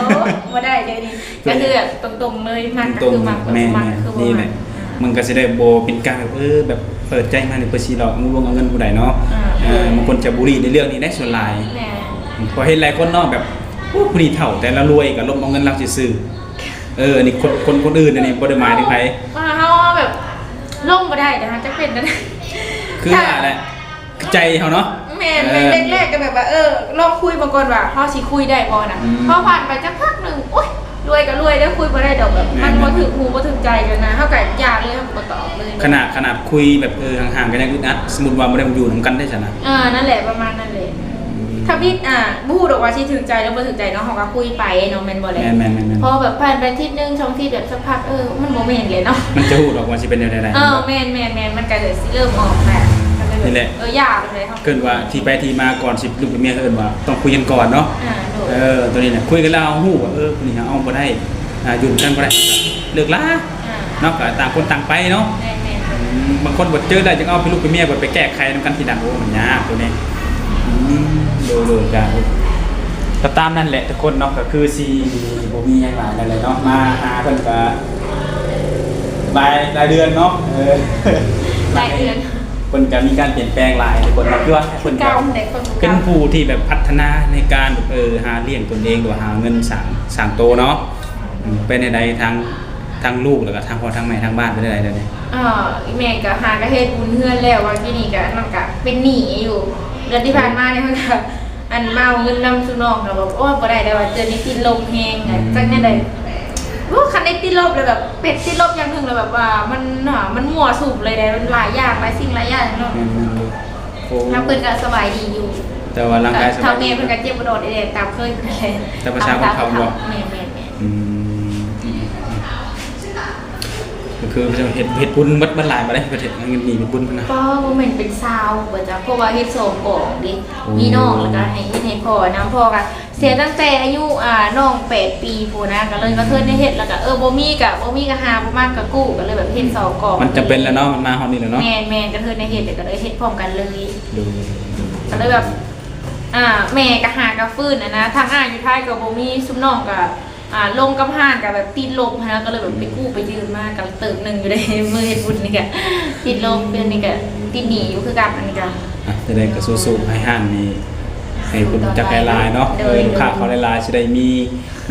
ບໍ່ໄດ້ເດ້ນີ້. ກໍຄືແບບຕົງໆເລີຍ ມັກກໍຄືມັກ ແມ່ນໆ ບໍ່ມັກກໍຄືບໍ່ມັກ. ນີ້ແຫຼະ ອ່າ ມັນກໍຊິໄດ້ບໍ່ເປັນການແບບ ເອີ ແບບເປີດໃຈມານີ້ເພື່ອຊິຫຼອກລວງເອົາເງິນຜູ້ໃດເນາະ. ອ່າ ເອີ ບາງຄົນຈະບູລີໃນເລື່ອງນີ້ໄດ໋ສ່ວນຫຼາຍ. ແມ່ນ ເພາະເຫັນຫຼາຍຄົນເນາະ ແບບ ໂອ້ ຜູ້ນີ້ເຖົ້າແຕ່ລາວລວຍກໍລົມເອົາເງິນລາວຊື່ໆ. ເອີ ອັນນີ້ຄົນ ຄົນ ຄົນອື່ນ ອັນນີ້ບໍ່ໄດ້ໝາຍເຖິງໃຜ. ວ່າເຮົາແບບລົມບໍ່ໄດ້ນະ ຈັກເປັນແນວໃດ ຄືວ່າແຫຼະ ໃຈເຮົາເນາະ. ແມ່ນ ເອີ ແມ່ນ ແລກໆກໍແບບວ່າ ເອີ ລອງຄຸຍມາກ່ອນວ່າເຮົາຊິຄຸຍໄດ້ບໍ່ນະ. ອືມ ພໍຜ່ານໄປຈັກພັກໜຶ່ງ ໂອ້ຍ ລວຍກໍລວຍເດີ ຄຸຍບໍ່ໄດ້ດອກ ແບບ ແມ່ນ ມັນບໍ່ຖືກຫູບໍ່ຖືກໃຈກັນນະ ເຮົາກໍຢ່າເລີຍ ເຮົາກໍບໍ່ຕອບເລີຍ. ຂະໜາດ ຂະໜາດຄຸຍແບບ ເອີ ຫ່າງໆ ກໍຍັງອຶດອັດ ສົມມຸດວ່າບໍ່ໄດ້ມາຢູ່ນຳກັນເດ້ຊັ້ນນະ. ເອີ ນັ້ນແຫຼະ ປະມານນັ້ນແຫຼະ. ອືມ ທຳອິດ ອ່າ ບໍ່ຮູ້ດອກວ່າຊິຖືກໃຈຫຼືບໍ່ຖືກໃຈເນາະ ເຮົາກໍຄຸຍໄປເນາະ ແມ່ນບໍ່ແຫຼະ. ແມ່ນໆໆໆ ພໍແບບຜ່ານໄປທິດໜຶ່ງສອງທິດ ແບບສັກພັກ ເອີ ມັນບໍ່ແມ່ນແຫຼະເນາະ ມັນຈະຮູ້ດອກວ່າຊິເປັນແນວໃດ. ເອີ ແມ່ນໆໆໆ ມັນກໍຊິເລີ່ມອອກແຫຼະ. ນີ້ແຫຼະ ເອີ ຢ່າໄປເລີຍ ເອີ້ນວ່າທີ່ໄປທີ່ມາກ່ອນຊິລູກເປັນເມຍ ເອີ້ນວ່າຕ້ອງຄຸຍກັນກ່ອນເນາະ. ອ່າ ໂດຍ ເອີ ຕົວນີ້ແຫຼະ ຄຸຍກັນແລ້ວເຮົາຮູ້ວ່າ ເອີ ຜູ້ນີ້ເຮົາເອົາບໍ່ໄດ້ ອ່າ ຢູ່ນຳກັນບໍ່ໄດ້ ເລີກລາ ອ່າ ເນາະ ກໍຕ່າງຄົນຕ່າງໄປເນາະ. ແມ່ນໆ ອືມ ບາງຄົນບໍ່ເຈີແລ້ວ ຈັ່ງເອົາເປັນລູກເປັນເມຍ ບໍ່ໄປແກ້ໄຂນຳກັນທີຫຼັງ ໂອ້ ມັນຍາກຕົວນີ້. ອືມ ໂດຍໆ ກໍ ກໍຕາມນັ້ນແຫຼະທຸກຄົນເນາະ ກໍຄືຊິບໍ່ມີຫຍັງຫຼາຍແລ້ວແຫຼະເນາະ ມາຫາເພິ່ນກໍຫຼາຍ ຫຼາຍເດືອນເນາະ. ເອີ ຫຼາຍເດືອນ ເພິ່ນກໍມີການປ່ຽນແປງຫຼາຍທຸກຄົນເນາະ ຄືວ່າເພິ່ນກໍເປັນຜູ້ທີ່ແບບພັດທະນາໃນການ ເອີ ຫາລ້ຽງຕົນເອງ ຫຼືວ່າຫາເງິນສ້າງ ສ້າງໂຕເນາະ. ອືມ ເປັນແນວໃດທາງ ທາງລູກ ແລ້ວກໍທາງພໍ່ທາງແມ່ທາງບ້ານເປັນຈັ່ງໃດດຽວນີ້? ເອີ ອີ່ແມ່ກໍຫາກໍເຮັດບຸນເຮືອນແລ້ວ ວ່າກີ້ນີ້ກໍ ອັນນັ້ນກໍເປັນໜີ້ຢູ່ ເດືອນທີ່ຜ່ານມານີ້ເພິ່ນກໍ ອັນ ມາເອົາເງິນນຳຊຸມນ້ອງກໍແບບ ໂອ້ຍ ບໍ່ໄດ້ແລ້ວວ່າ ເດືອນນີ້ຕິດລົບແຮງ. ອືມ ຈັກແນວໃດ ໂອ້ ຄັນໄດ້ຕິດລົບແລ້ວແບບ ເປັນຕິດລົບຢ່າງໜຶ່ງແລ້ວແບບວ່າ ມັນ ມັນມົ້ວສຸມເລີຍເດ້ ມັນຫຼາຍຢ່າງ ຫຼາຍສິ່ງຫຼາຍຢ່າງເນາະ. ແມ່ນໆ ໂອ້ ທາງເພິ່ນກໍສະບາຍດີຢູ່ ແຕ່ວ່າຮ່າງກາຍສະບາຍດີ ເຖົ້າແກ່ເພິ່ນກໍເຈັບບໍ່ດອດແດ່ ຕາມເຄີຍເພິ່ນແຫຼະ ຕາມພາສາຄົນເຖົ້າເນາະ. ແມ່ນໆ ອືມ ກໍຄືເຮັດ ເຮັດບຸນເບິດ ເບິດຫຼາຍບໍ່ໄດ້ ເຮັດເງິນນີ້ເປັນບຸນພຸ້ນນະ. ກໍບໍ່ແມ່ນເປັນຊາວບໍ່ຈັກ ເພາະວ່າເຮັດສອງກອງເດ້. ໂອ້ ມີນ້ອງ ແລ້ວກໍໃຫ້ເຮັດໃຫ້ພໍ່ນຳ ພໍ່ກໍເສຍຕັ້ງແຕ່ອາຍຸ ອ່າ ນ້ອງແປດປີພຸ້ນນະ ກໍເລີຍ ອືມ ກໍເຄີຍໄດ້ເຮັດ ແລ້ວກໍ ເອີ ບໍ່ມີກໍ ບໍ່ມີກໍຫາ ບໍ່ມາກໍກູ້ ກໍເລີຍແບບເຮັດສອງກອງ. ມັນຈຳເປັນແລ້ວເນາະ ມັນມາຮອດນີ້ແລ້ວເນາະ. ແມ່ນໆ ກໍເຄີຍໄດ້ເຮັດ ແລ້ວກໍເລີຍເຮັດພ້ອມກັນເລີຍ. ໂດຍ ກໍເລີຍແບບ ອ່າ ແມ່ກໍຫາກໍຟື້ນຫັ້ນນະ ທາງອ້າຍຢູ່ໄທກໍບໍ່ມີ ຊຸມນ້ອງກໍ ອ່າ ລົງກັບຮ້ານກໍແບບຕິດລົບຫັ້ນນະ ກໍເລີຍແບບໄປກູ້ໄປຢືມມາກໍເຕີບໜຶ່ງຢູ່ເດ້ ມື້ເຮັດບຸນນີ້ກໍຕິດລົບ ເດືອນນີ້ກໍຕິດໜີ້ຢູ່ຄືກັນ. ອັນນີ້ກໍ ອ່ະ ຈັ່ງໃດກໍສູ້ໆ ໃຫ້ຮ້ານນີ້ ໃຫ້ຄົນຮູ້ຈັກຫຼາຍໆເນາະ. ໂດຍ ເອີ ລູກຄ້າເຂົາຫຼາຍໆ ຊິໄດ້ມີ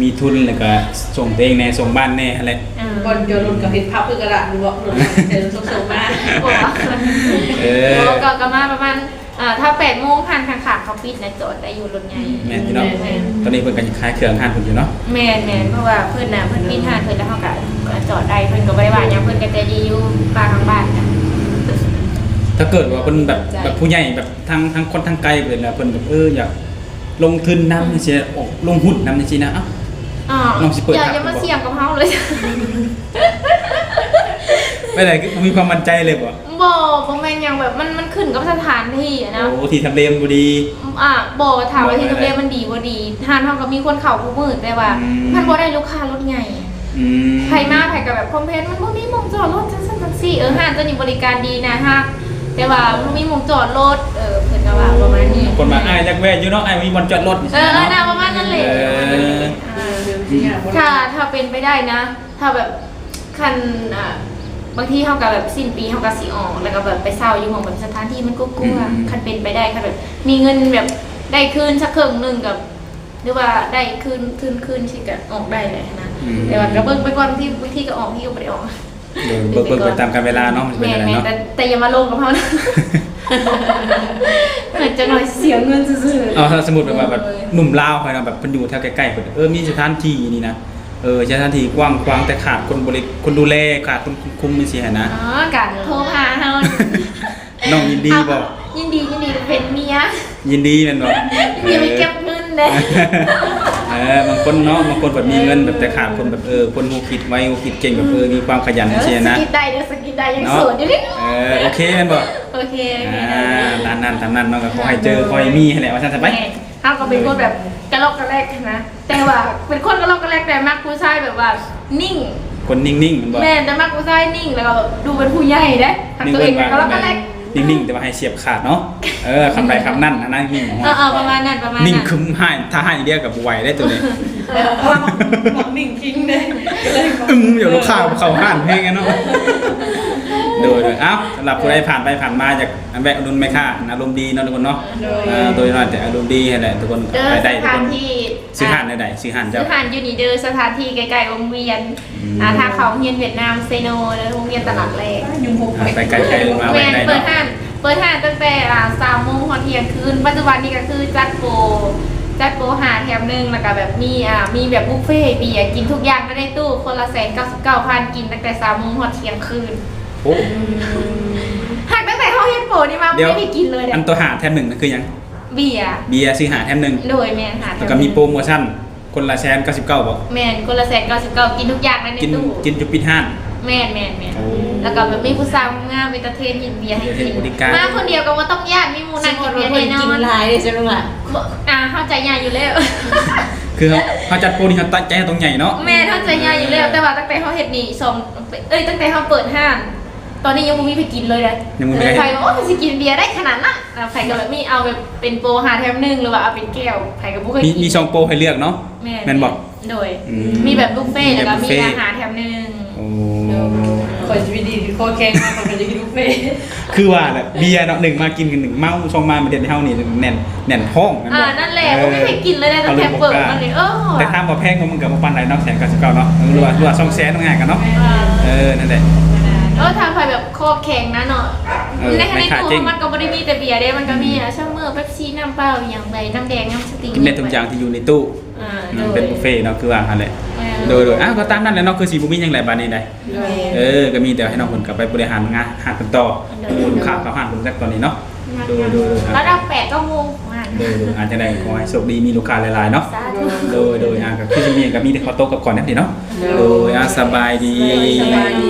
ມີທຶນ ແລ້ວກໍສົ່ງຕົວເອງແດ່ ສົ່ງບ້ານແດ່ຫັ້ນແຫຼະ. ເອີ ບ່ອນຈອດລົດກໍເຫັນພັບຄືກະດາດຢູ່ເບາະ ລົດເຊີນສົ່ງໆມາ. ບໍ່ ເອີ ບໍ່ ກໍ ກໍມາປະມານ ອ່າ ຖ້າແປດໂມງຮ້ານຂ້າງໆເຂົາປິດນະ ຈອດໄດ້ຢູ່ລົດໃຫຍ່. ອືມ ແມ່ນຢູ່ເນາະ. ແມ່ນໆ ຕອນນີ້ເພິ່ນກໍຍັງຂາຍເຄື່ອງຮ້ານເພິ່ນຢູ່ເນາະ. ແມ່ນໆ ເພາະວ່າເພິ່ນນະ ເພິ່ນປິດຮ້ານເພິ່ນແລ້ວ ເຮົາກໍຈອດໄດ້ ເພິ່ນກໍບໍ່ໄດ້ວ່າຫຍັງ ເພິ່ນກໍໃຈດີຢູ່ ປ້າທາງບ້ານນະ. ຖ້າເກີດວ່າເພິ່ນແບບ ແບບຜູ້ໃຫຍ່ແບບທາງ ທາງຄົນທາງໄກເພິ່ນນະ ເພິ່ນແບບ ເອີ ຢາກລົງທຶນນຳຈັ່ງຊີ້ ອອກລົງຫຸ້ນນຳຈັ່ງຊີ້ນະ ເອົ້າ ອ່າ ນ້ອງຊິເປີດ ຢ່າ ຢ່າມາສ່ຽງກັບເຮົາເລີຍ. ໄປໃດ ຄືບໍ່ມີຄວາມໝັ້ນໃຈເລີຍບໍ່? ບໍ່ ບໍ່ແມ່ນຫຍັງ ແບບມັນ ມັນຂຶ້ນກັບສະຖານທີ່ນະ. ໂອ້ ທີ່ທຳເລມັນບໍ່ດີ. ອ່າ ບໍ່ ຖາມວ່າທີ່ທຳເລມັນດີບໍ່ດີ ຮ້ານເຮົາກໍມີຄົນເຂົ້າທຸກມື້ ແຕ່ວ່າ ອືມ ມັນບໍ່ໄດ້ລູກຄ້າລົດໃຫຍ່. ອືມ ໃຜມາໃຜກໍແບບຄອມເພນ ມັນບໍ່ມີໝ່ອງຈອດລົດ ຈັ່ງຊັ້ນຈັ່ງຊີ້. ເອີ ຮ້ານເຈົ້ານີ້ບໍລິການດີ ໜ້າຮັກ ແຕ່ວ່າບໍ່ມີໝ່ອງຈອດລົດ. ເອີ ເພິ່ນກໍວ່າປະມານນີ້ ຄົນວ່າ ອ້າຍຢາກແວະຢູ່ເນາະ ອ້າຍບໍ່ມີບ່ອນຈອດລົດ. ເອີ ປະມານນັ້ນແຫຼະ. ເອີ ປະມານນັ້ນແຫຼະ. ອ່າ ຖ້າ ຖ້າເປັນໄປໄດ້ນະ ຖ້າແບບ ຄັນ ອ່າ ບາງທີເຮົາກໍແບບສິ້ນປີເຮົາກໍຊິອອກ ແລ້ວກໍແບບໄປເຊົ່າຢູ່ໝ່ອງແບບສະຖານທີ່ມັນກວ້າງໆ. ອືມໆ ຄັນເປັນໄປໄດ້ ຄັນແບບມີເງິນແບບໄດ້ຄືນສັກເຄິ່ງໜຶ່ງກໍ ຫຼືວ່າໄດ້ຄືນ ທຶນຄືນຊິກໍອອກໄດ້ແຫຼະນະ. ອືມ ແຕ່ວ່າກໍເບິ່ງໄປກ່ອນ ບາງທີ ບາງທີກໍອອກ ບາງທີກໍບໍ່ໄດ້ອອກ. ເບິ່ງ ເບິ່ງໄປຕາມການເວລາເນາະ ມັນຈະເປັນແນວໃດເນາະ. ແມ່ນໆ ແຕ່ ແຕ່ຢ່າມາລົມກັບເຮົານະ ຈັກໜ່ອຍເສຍເງິນຊື່ໆ. ເອົາ ສົມມຸດແບບວ່າແບບ ເອີ ໜຸ່ມລາວຂ້ອຍເນາະ ແບບເພິ່ນຢູ່ແຖວໃກ້ໆ ເພິ່ນ ເອີ ມີສະຖານທີ່ນີ້ນະ ເອີ ສະຖານທີ່ກວ້າງຂວາງ ແຕ່ຂາດຄົນບໍລິ ຄົນດູແລ ຂາດຄົນຄຸມຈັ່ງຊີ້ຫັ້ນນະ. ອໍ ການໂທຫາເຮົາ ນ້ອງຍິນດີບໍ່? ຍິນດີ ຍິນດີເປັນເມຍ. ຍິນດີແມ່ນບໍ່? ຍິນດີໄປເກັບເງິນເດ້. ເອີ ເອີ ບາງຄົນເນາະ ບາງຄົນແບບມີເງິນແບບແຕ່ຂາດຄົນແບບ ເອີ ຄົນຮູ້ຄິດໄວ ຮູ້ຄິດເກັ່ງ ແບບ ເອີ ມີຄວາມຂະຫຍັນ ເອີ ຈັ່ງຊີ້ນະ ສະກິດໄດ້ເດີ ສະກິດໄດ້ ຍັງ ເນາະ ໂສດຢູ່ເດ ເອີ ໂອເຄແມ່ນບໍ່? ໂອເຄ ອາ ຕາມນັ້ນ ຕາມນັ້ນເນາະ ກໍຂໍໃຫ້ເຈີ ເອີ ຂໍໃຫ້ມີຫັ້ນແຫຼະ ວ່າຊັ້ນຊະໄປ. ແມ່ນ ເຮົາກໍເປັນຄົນແບບກະລອກກະແລກຫັ້ນນະ ແຕ່ວ່າເປັນຄົນກະລອກກະແລກ ແຕ່ມັກຜູ້ຊາຍແບບວ່ານິ່ງ ຄົນນິ່ງໆ ແມ່ນບໍ່? ແມ່ນ ແຕ່ມັກຜູ້ຊາຍນິ່ງ ແລ້ວກໍແບບດູເປັນຜູ້ໃຫຍ່ເດ້ ຮັກຕົວເອງ ກະລອກກະແລກ ນິ່ງໆ ແຕ່ວ່າໃຫ້ສຽບຂາດເນາະ. ເອີ ຄຳໃຜຄຳນັ້ນນະ ນິ່ງ ເອີ ເອີ ປະມານນັ້ນ ປະມານນັ້ນ ນິ່ງຄຶມ ຮ້າຍ ຖ້າຮ້າຍເດຍກໍບໍ່ໄຫວເດ້ໂຕນີ້. ເອີ ເພາະວ່າມັກນິ່ງຄິງເດ້ ກໍເລີຍ ອືມ ດຽວລູກຄ້າເຂົ້າຮ້ານແຮງເນາະ. ໂດຍໆ ເອົ້າ ສຳລັບຜູ້ໃດຜ່ານໄປຜ່ານມາ ຢາກແວະອຸດໜູນແມ່ຄ້າ ອາລົມດີເນາະທຸກຄົນເນາະ. ໂດຍ ເອີ ໂຕນ້ອຍແຕ່ອາລົມດີຫັ້ນແຫຼະທຸກຄົນ ເອີ ໄປໄດ້ ສະຖານທີ່ ຊື່ຮ້ານແນວໃດ? ຊື່ຮ້ານເຈົ້າ ຊື່ຮ້ານຢູ່ນີ້ເດີ ສະຖານທີ່ໃກ້ໆ ວົງວຽນ ອືມ ອ່າ ທາງເຂົ້າໂຮງຮຽນຫວຽດນາມເຊໂນເດີ ໂຮງຮຽນຕະຫຼາດແລກ ຢູ່ຫົກ ອ່າ ໄປໃກ້ໆ ມາແວະໄດ້ເນາະ. ແມ່ນ ເປີດຮ້ານ ເປີດຮ້ານຕັ້ງແຕ່ ອ່າ ສາມໂມງຮອດທ່ຽງຄືນ. ປັດຈຸບັນນີ້ກໍຄືຈັດໂປ ຈັດໂປຫ້າແຖມໜຶ່ງ ແລ້ວກໍແບບມີ ອ່າ ມີແບບບຸບເຟເບຍ ກິນທຸກຢ່າງໄດ້ໃນຕູ້ ຄົນລະແສນເກົ້າສິບເກົ້າພັນ ກິນຕັ້ງແຕ່ສາມໂມງຮອດທ່ຽງຄືນ. ໂອ້ ຫາກຕັ້ງແຕ່ເຮົາເຮັດໂປນີ້ມາ ບໍ່ໄດ້ກິນເລີຍເດ້. ອັນໂຕຫ້າແຖມໜຶ່ງນັ້ນຄືຫຍັງ? ເບຍ ເບຍຊື້ຫ້າແຖມໜຶ່ງ. ໂດຍ ແມ່ນ ຫ້າແຖມໜຶ່ງ ແລ້ວກໍມີໂປໂມຊັນ ຄົນລະແສນເກົ້າສິບເກົ້າບໍ່? ແມ່ນ ຄົນລະແສນເກົ້າສິບເກົ້າ ກິນທຸກຢ່າງໄດ້ໃນຕູ້ ກິນ ກິນຈົນປິດຮ້ານ. ແມ່ນໆໆ ໂອ້ ແລ້ວກໍແບບມີຜູ້ສາວງາມເອັນເຕີເທນ ເຮັດເບຍໃຫ້ກິນ ເຮັດບໍລິການ ມາຄົນດຽວກໍບໍ່ຕ້ອງຢ້ານ ມີໝູ່ນັ່ງກິນເບຍແນ່ນອນ. ກິນຫຼາຍເດ້ຊັ້ນວ່າ ອ່າ ເຮົາໃຈໃຫຍ່ຢູ່ແລ້ວ ຄືເຮົາ ເຮົາຈັດໂປນີ້ ເຮົາຕັ້ງໃຈເຮົາຕ້ອງໃຫຍ່ເນາະ. ແມ່ນ ເຮົາໃຈໃຫຍ່ຢູ່ແລ້ວ ເອີ ແຕ່ວ່າຕັ້ງແຕ່ເຮົາເຮັດນີ້ ສອງ ເອີຍ ຕັ້ງແຕ່ເຮົາເປີດຮ້ານ ຕອນນີ້ຍັງບໍ່ມີໃຜກິນເລີຍເດ້. ຍັງບໍ່ມີໃຜ ໃຜວ່າ ໂອ້ຍ ຊິກິນເບຍໄດ້ຂະໜາດນັ້ນ ໃຜກໍແບບມີເອົາແບບເປັນໂປຫ້າແຖມໜຶ່ງ ຫຼືວ່າເອົາເປັນແກ້ວ ໃຜກໍບໍ່ເຄີຍ ມີ ກິນ ມີສອງໂປໃຫ້ເລືອກເນາະ. ແມ່ນ ແມ່ນບໍ່? ໂດຍ ອືມ ມີແບບບຸບເຟ ແລ້ວກໍມີອາຫານແຖມໜຶ່ງ. ໂອ້ ໂດຍ ໂດຍ ໂດຍ ຂ້ອຍຊີວິດດີ ຂໍແຂງມາ ຂ້ອຍກໍຈະກິນບຸບເຟ. ຄືວ່າແຫຼະ ເບຍເນາະ ໜຶ່ງມາກິນກັນ ໜຶ່ງເມົາ ສອງມາ ມາເຮັດໃຫ້ເຮົານີ້ແໜ້ນ ແໜ້ນທ້ອງ ແມ່ນບໍ່? ອ່າ ນັ້ນແຫຼະ ເອີ ບໍ່ມີໃຜກິນເລີຍໄດ້ ຕັ້ງແຕ່ເປີດມານີ້. ເອີ ແຕ່ຖາມວ່າແພງບໍ່? ມັນກໍບໍ່ປານໃດເນາະ ແສນເກົ້າສິບເກົ້າເນາະ ຫຼືວ່າ ຫຼືວ່າສອງແສນ ມັນງ່າຍກັນເນາະ. ເອີ ເອີ ນັ້ນແຫຼະ ເອີ ຖ້າໃຜແບບຄໍແຂງນະເນາະ. ເອີ ໃນ ໃນຕູ້ເຮົາມັນກໍບໍ່ໄດ້ມີແຕ່ເບຍເດ້ ມັນກໍມີ ອືມ ເອີ ຊັມເມີ ເປັບຊີ ນ້ຳເປົ່າ ອີ່ຫຍັງໃດ ນ້ຳແດງ ນ້ຳສະຕິງ ກິນໄດ້ທຸກຢ່າງທີ່ຢູ່ໃນຕູ້. ອ່າ ອືມ ໂດຍ ເປັນບຸບເຟເນາະ ຄືວ່າຫັ້ນແຫຼະ. ໂດຍ ໂດຍ ໂດຍ ອ້າວ ກໍຕາມນັ້ນແຫຼະເນາະ ຄືຊິບໍ່ມີຫຍັງຫຼາຍບາດນີ້ໃດ. ໂດຍ ເອີ ກໍມີແຕ່ໃຫ້ນ້ອງເພິ່ນກັບໄປບໍລິຫານງານຮ້ານເພິ່ນຕໍ່. ໂດຍ ໂດຍ ລູກຄ້າເຂົ້າຮ້ານເພິ່ນຈັກຕອນນີ້ເນາະ. ໂດຍ ໂດຍ ໂດຍ ລະດັບແປດເກົ້າໂມງ ໂດຍ ໂດຍ ອາດຈະໄດ້ ຂໍໃຫ້ໂຊກດີ ມີລູກຄ້າຫຼາຍໆເນາະ. ສາທຸ ໂດຍ ໂດຍ ອາ ກໍຄືຊິມີຫຍັງກໍມີແຕ່ຂໍຕົບກັບກ່ອນແນວນີ້ເນາະ. ໂດຍ ໂດຍ ອາ ສະບາຍດີ ສະບາຍດີ.